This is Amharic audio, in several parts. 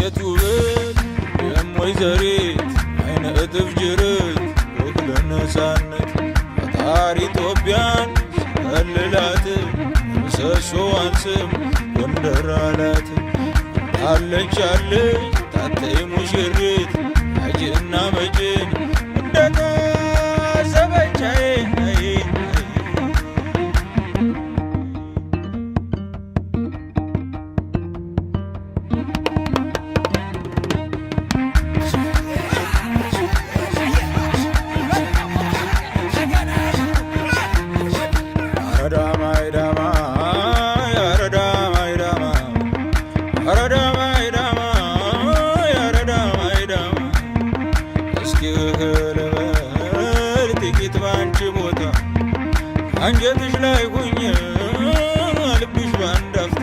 የሴት ውበት የሞይዘሪት አይነ እጥፍ ጅርት ወግ ለነፃነት ፈጣሪ ኢትዮጵያን ሲከልላት ምሰሶዋን ስም ጎንደር አላት። አለች አለች ታተይ ሙሽሪት አጅና መጭን እንደታሰበቻዬ። ጥቂት ባንቺ ቦታ አንጀትሽ ላይ ሁኜ ልብሽ ባንድ አፍታ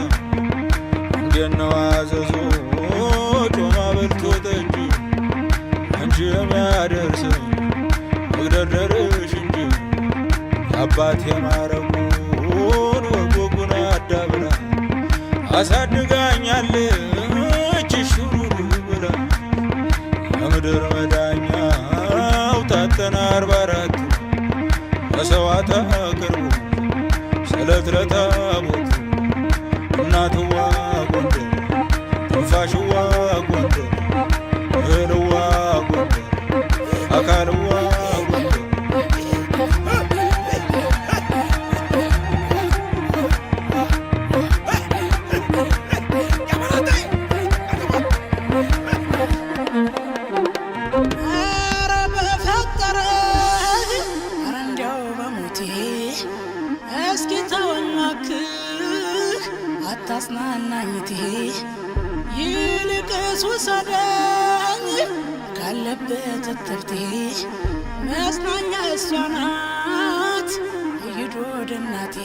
እንዴት ነው አዘዞ ጮማ በልቶ ጠጅ አንቺ የሚያደርሰኝ መግደርደርሽ እንጂ አባት የማረጉን ወጎጉን አዳብራ አሳድጋኛለች ሹሩሩ ብላ የምድር መዳኛው ታተና 44 መሰዋዕተ ቅርቡ ስለት ለታቦቱ እናትዋ ጎንደር ትንፋሽዋ ጎንደር እህልዋ ጎንደር አካልዋ ጎንደር። ኧረ በፈጠረ፣ ኧረ እንዲያው በሞቴ እስኪ ተወኝ እባክህ፣ አታጽናናኝ እቴ። ይልቅስ ውሰደኝ ካለበት እትብቴ፣ መጽናኛ እሷ ናት። ይሂድ ወደ እናቴ።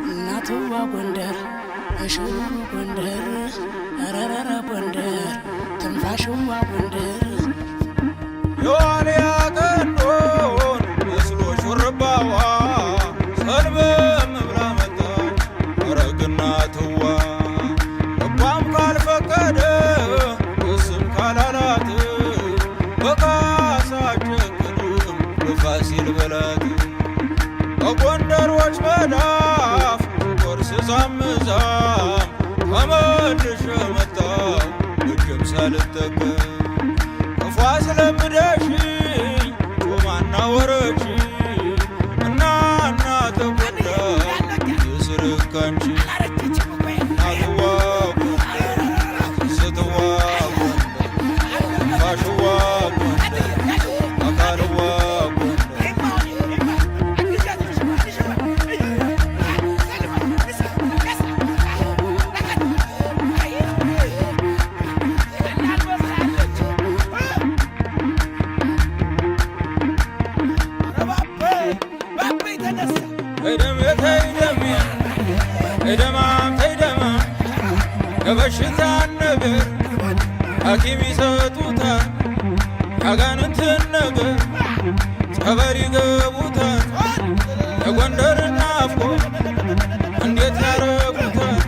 እናትዋ ጎንደር፣ እሽሩ ጎንደር፣ ረረረ ጎንደር፣ ትንፋሽዋ ጎንደር። የዋልያ ቀንዶን መስሎ ሹርባዋ ሰልበም ብላ መጣች አረግናትዋ ልቧም ካልፈቀደ እስም ካላላት በካሳ ጨክኑም በፋሲል በላት በጎንደሮች መዳፍ ቆርስ ሳምዛም ተመልሼ መጣሁ እጅም ሳልጠቀም ክፉ አስለምደሽኝ ጮማና ወረች እና እና ተጎዳ የስርህ ካንቺ እናትዋ ጎንደር ስትዋ ጎንደር ትንፋሽዋ ጎንደር አካልዋ ጎንደር። ተይደሜ ተይደሜ ተይደማም ተይደማም የበሽታን ነገር ሐኪም ይሰጡታል፣ ያጋንንትን ነገር ጸበል ይገቡታል። የጎንደር ናፍቆ እንዴት ያረጉታል?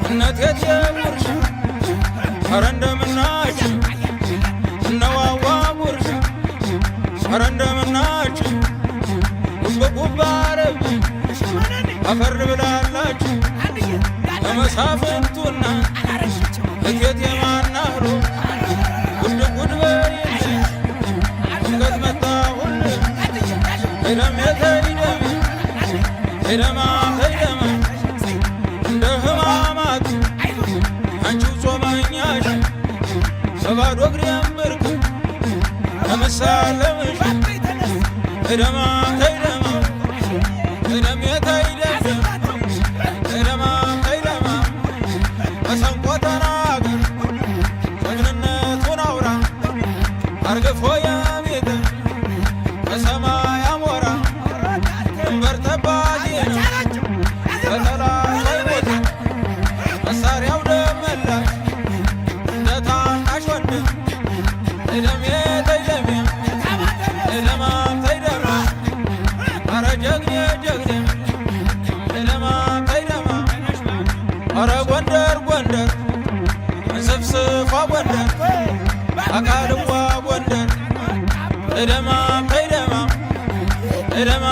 እነቴት የጉርሻ ኧረ እንደምናችሁ፣ እነዋዋ ጉርሻ ኧረ እንደምናችሁ፣ ጉብ ጉብ አረብ አፈር ብላላችሁ ለመሳፍንቱና እቴት የማናህሮ ጉድ ጉድ በይልኝ ድንገት መጣሁልህ። ተይደሜ ተይደሜ ተይደማ ተይደማ እንደ ህማማት አንቺው ጾመኛሽ በባዶ እግሬም ብርክ ለመሳለምሽ ተይደማ ተይደማ ተይደሜ ተይደሜ ተይደማ ተይደማ መሰንቆ ተናገር ጀግንነቱን አውራ አርግፎ የሚጥል ከሰማይ አሞራ ድንበር ጠባቂ ነው በጠላት ላይ ሞት መሳሪያው ደመላሽ እንደ ታናሽ ወንድም ተይደሜ ተይደሜ ተይደማ ተይደማ ኧረ ጀግኔ ጀግኔ ተይደማ ተይደማ ኧረ ጎንደር ጎንደር እንስፍስፍ። ተይደማ ተይደማ ተይደማ።